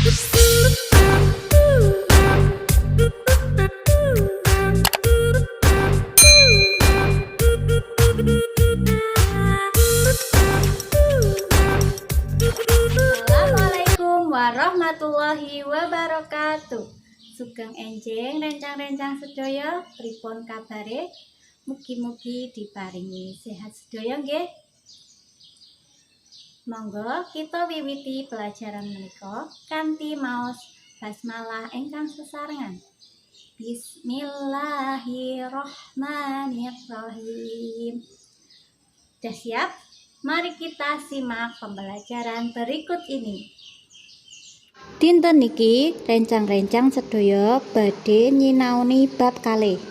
Assalamualaikum warahmatullahi wabarakatuh. Sugeng enjing rencang-rencang sedaya, pripun kabare? Mugi-mugi diparingi sehat sedaya nggih. Monggo kita wiwiti pelajaran menika kanthi maos basmalah ingkang sesarengan. Bismillahirrahmanirrahim. Sudah siap? Mari kita simak pembelajaran berikut ini. Dinten niki rencang-rencang sedaya badhe nyinaoni bab kalih.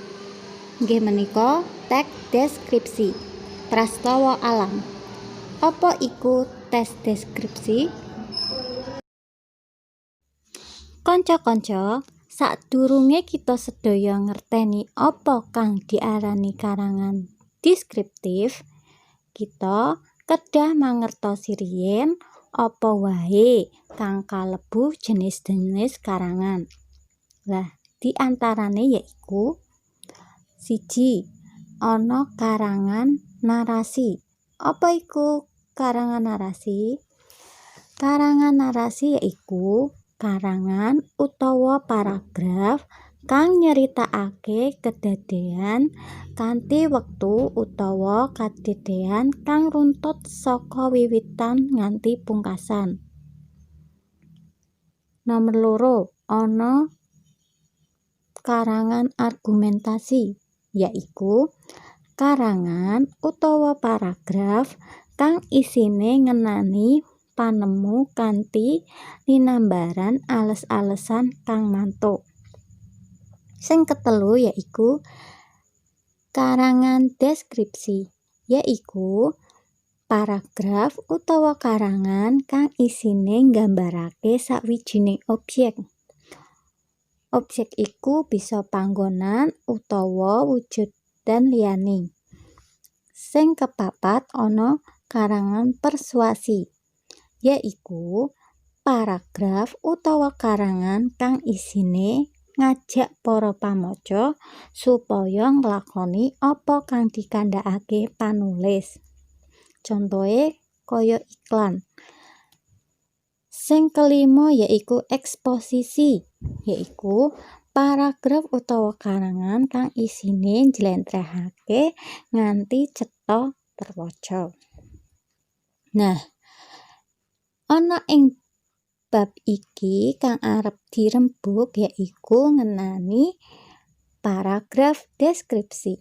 Inggih menika teks deskripsi prastawa alam. Apa iku teks deskripsi? Kanca-kanca, sadurunge kita sedaya ngerteni apa kang diarani karangan deskriptif, kita kedah mangertosi riyin apa wae kang kalebu jenis-jenis karangan. Lah, diantarane yaiku: 1, ana karangan narasi. Apa iku karangan narasi? Karangan narasi yaiku karangan utawa paragraf kang nyeritakake kedadean kanthi wektu utawa kedadean kang runtut saka wiwitan nganti pungkasan. Nomer 2, ana karangan argumentasi, yaiku karangan utawa paragraf kang isine ngenani panemu kanthi linambaran ales-alesan kang mantuk. Sing ketelu yaiku karangan deskripsi, yaiku paragraf utawa karangan kang isine nggambarake sawijining objek. Objek iku bisa panggonan utawa wujudan liyane. Sing kepapat ana karangan persuasi, yaiku paragraf utawa karangan kang isine ngajak para pamaca supaya nglakoni apa kang dikandhakake panulis. Contohe kaya iklan. Sing kelima yaiku eksposisi, yaiku paragraf utawa karangan kang isine njlentrehake nganti cetha terwaca. Nah, ana ing bab iki kang arep dirembug yaiku ngenani paragraf deskripsi.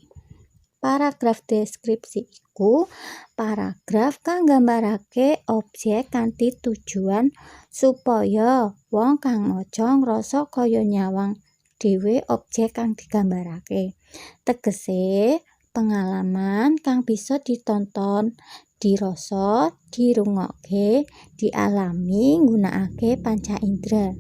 Paragraf deskripsi iku paragraf kang nggambarake objek kanthi tujuan supaya wong kang maca ngrasa kaya nyawang dhewe objek kang digambarake. Tegese pengalaman kang bisa ditonton, dirasa, dirungokke, dialami nggunakake panca indra.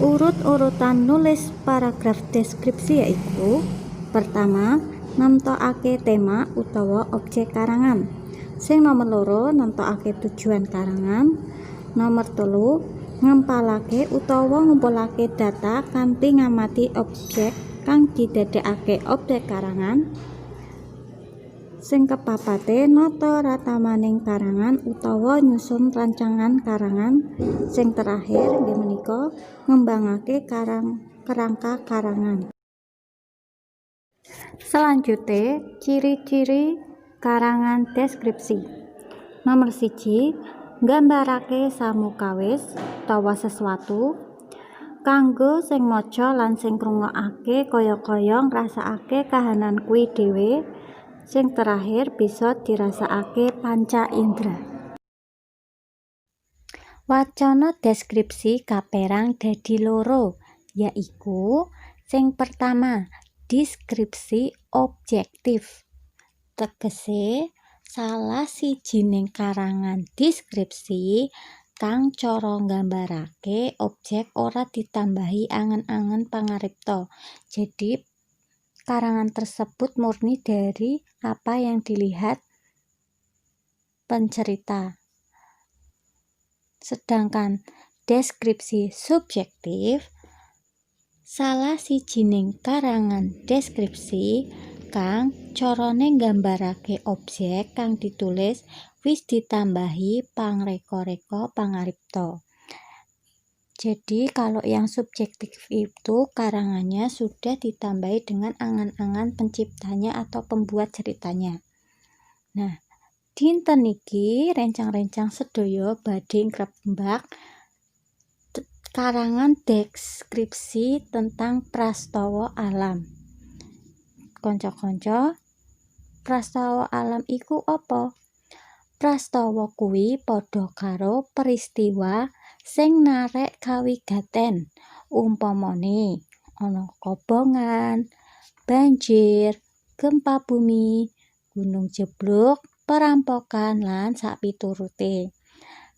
Urut-urutan nulis paragraf deskripsi yaiku: pertama, nemtokake tema utawa objek karangan. Sing nomer 2, nemtokake tujuan karangan. Nomer 3, ngempalake utawa ngumpulake data kanthi ngamati objek kang didadekake objek karangan. Sing kepapate, nata ratamaning karangan utawa nyusun rancangan karangan. Sing terakhir inggih menika ngembangake kerangka karangan. Selanjute, ciri-ciri karangan deskripsi. Nomor 1, nggambarake samukawis utawa sesuatu kanggo sing maca lan sing ngrungokake kaya-kaya ngrasakake kahanan kuwi dhewe. Sing terakhir bisa dirasakake panca indra. Wacana deskripsi kaperang dadi loro, yaiku sing pertama deskripsi objektif. Tegese salah sijining karangan deskripsi kang cara nggambarake objek ora ditambahi angen-angen pangaripta. Jadi karangan tersebut murni dari apa yang dilihat pencerita. Sedangkan deskripsi subjektif salah sijining karangan deskripsi kang carane nggambarake objek kang ditulis wis ditambahi pangreka-reka pangaripta. Jadi kalau yang subjektif itu karangannya sudah ditambahi dengan angan-angan penciptanya atau pembuat ceritanya. Nah, dinten iki rencang-rencang sedaya badhe ngrembak karangan deskripsi tentang prastawa alam. Kanca-kanca, prastawa alam iku apa? Prastawa kuwi padha karo peristiwa sing narek kawigaten, umpamane ana kobongan, banjir, gempa bumi, gunung jeblok, perampokan lan sapiturute.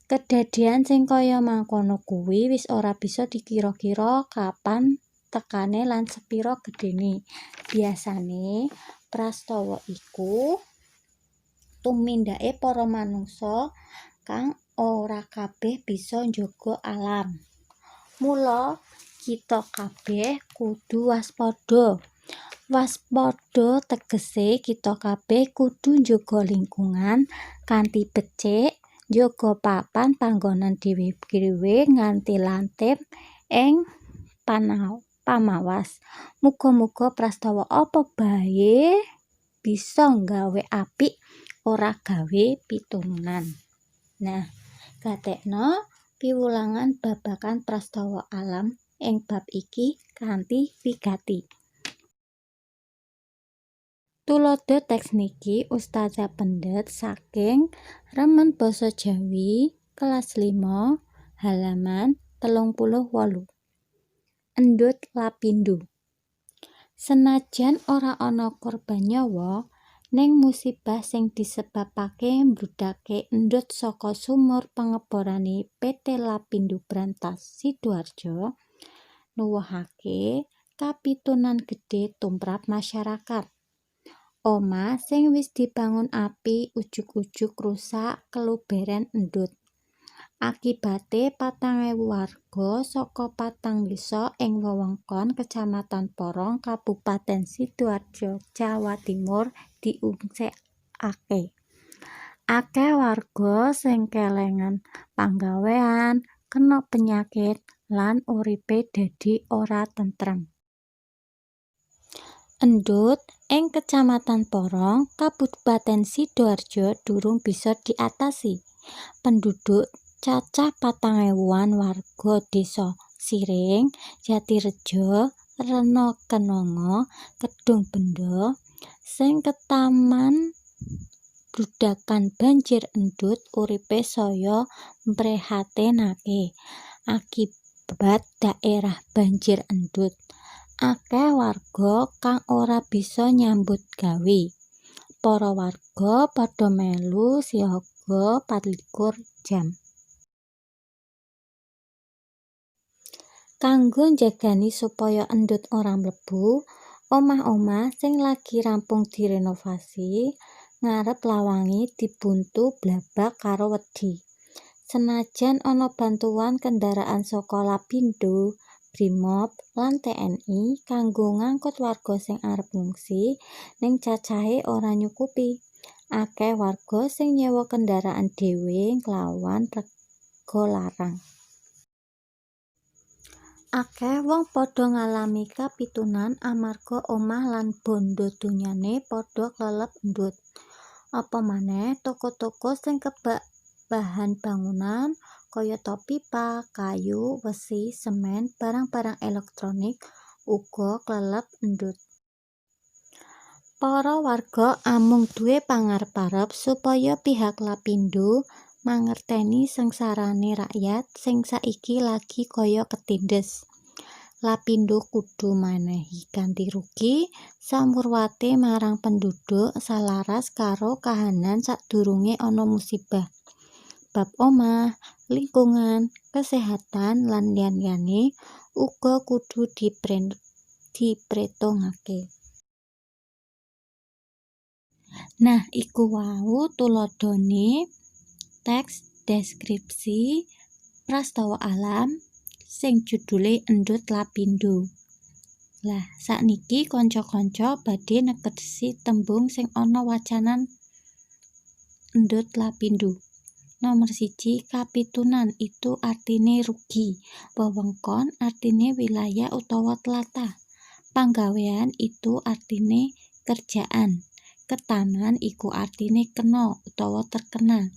Kedadean sing kaya mangkono kuwi wis ora bisa dikira-kira kapan tekane lan sepira gedhene. Biasane prastawa iku tumindake para manungsa kang ora kabeh bisa njaga alam. Mula kita kabeh kudu waspada. Waspada tegese kita kabeh kudu njaga lingkungan kanthi becik, njaga papan panggonan dhewe-dhewe nganti lantip ing pamawas. Muga-muga prastawa apa bae bisa nggawe apik ora gawe piturunan. Nah, gatekno piwulangan babagan prastawa alam ing bab iki kanthi wigati. Tuladha teks niki Ustazah pendet saking Remen Basa Jawi kelas 5 halaman 38. Endhut Lapindo. Senajan ora ana korban nyawa, ning musibah sing disebabake mbludake endhut saka sumur pengeborane PT Lapindo Brantas Sidoarjo nuwuhake kapitunan gedhe tumrap masyarakat. Omah sing wis dibangun apik ujug-ujug rusak keluberen endhut. Akibate 4.000 warga saka patang desa ing wewengkon Kecamatan Porong, Kabupaten Sidoarjo, Jawa Timur diungsikake. Akeh warga sing kelangan panggawean, kena penyakit, lan uripe dadi ora tentrem. Endhut ing Kecamatan Porong, Kabupaten Sidoarjo durung bisa diatasi. Penduduk cacah 4.000-an warga desa Siring, Jatirejo, Renokenongo, Kedungbendo sing ketaman bludakan banjir endhut uripe saya mprihatinake. Akibat daerah banjir endhut, akeh warga kang ora bisa nyambut gawe. Para warga padha melu siaga 24 jam. Kanggo njagani supaya endhut ora mlebu, omah-omah sing lagi rampung direnovasi ngarep lawange dibuntu blabag karo wedi. Senajan ana bantuan kendaraan saka Lapindo, Brimob lan TNI kanggo ngangkut warga sing arep ngungsi, ning cacahe ora nyukupi. Akeh warga sing nyewa kendaraan dhewe nglawan rega larang. Akeh wong padha ngalami kapitunan amarga omah lan bandha donyane padha klelep endhut. Apa maneh toko-toko sing kebak bahan bangunan kayata pipa, kayu, wesi, semen, barang-barang elektronik uga klelep endhut. Para warga amung duwe pangarep-arep supaya pihak Lapindo mangerteni sengsarane rakyat sing saiki lagi kaya ketindes. Lapindo kudu menehi ganti rugi samurwate marang penduduk salaras karo kahanan sadurunge ana musibah. Bab omah, lingkungan, kesehatan lan liyan-liyane uga kudu dipretongake. Nah, iku wau tuladhane teks deskripsi prastawa alam sing judule Endut Lapindo. Lah, sakniki kanca-kanca badhe nekedhesi tembung sing ana wacanan Endut Lapindo. Nomor 1, kapitunan itu artine rugi, wewengkon artine wilayah utawa tlatah, panggawean itu artine kerjaan, ketaman iku artine kena utawa terkena.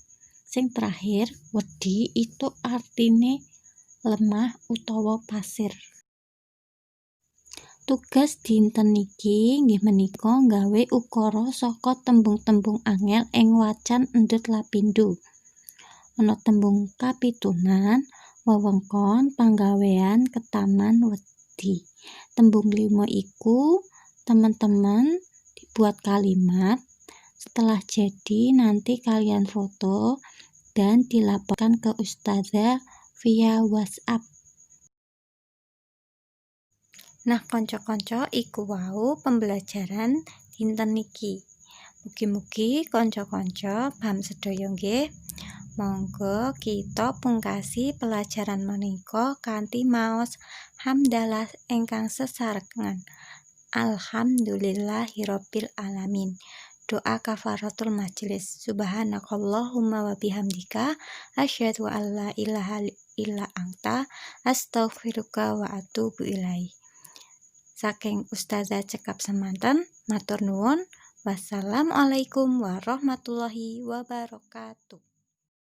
Sing terakhir, wedi itu artine lemah utawa pasir. Tugas dinten niki nggih menika nggawe ukara saka tembung-tembung angel ing wacan Endut Lapindo. Ana tembung kapitunan, wewengkon, panggawean, ketaman, wedi. Tembung lima iku teman-teman dibuat kalimat. Setelah jadi nanti kalian foto dan dilaporkan ke ustazah via WhatsApp. Nah, kanca-kanca, iku wau pembelajaran dinten niki. Mugi-mugi kanca-kanca paham sedaya nggih. Monggo kita pungkasi pelajaran menika kanthi maos hamdalah ingkang sesarengan. Alhamdulillahirabbil alamin. Doa kafaratul majelis. Subhanakallahumma wa bihamdika asyhadu an la ilaha illa anta astaghfiruka wa atubu ilaik. Saking ustazah cekap semanten, matur nuwun. Wassalamualaikum warahmatullahi wabarakatuh.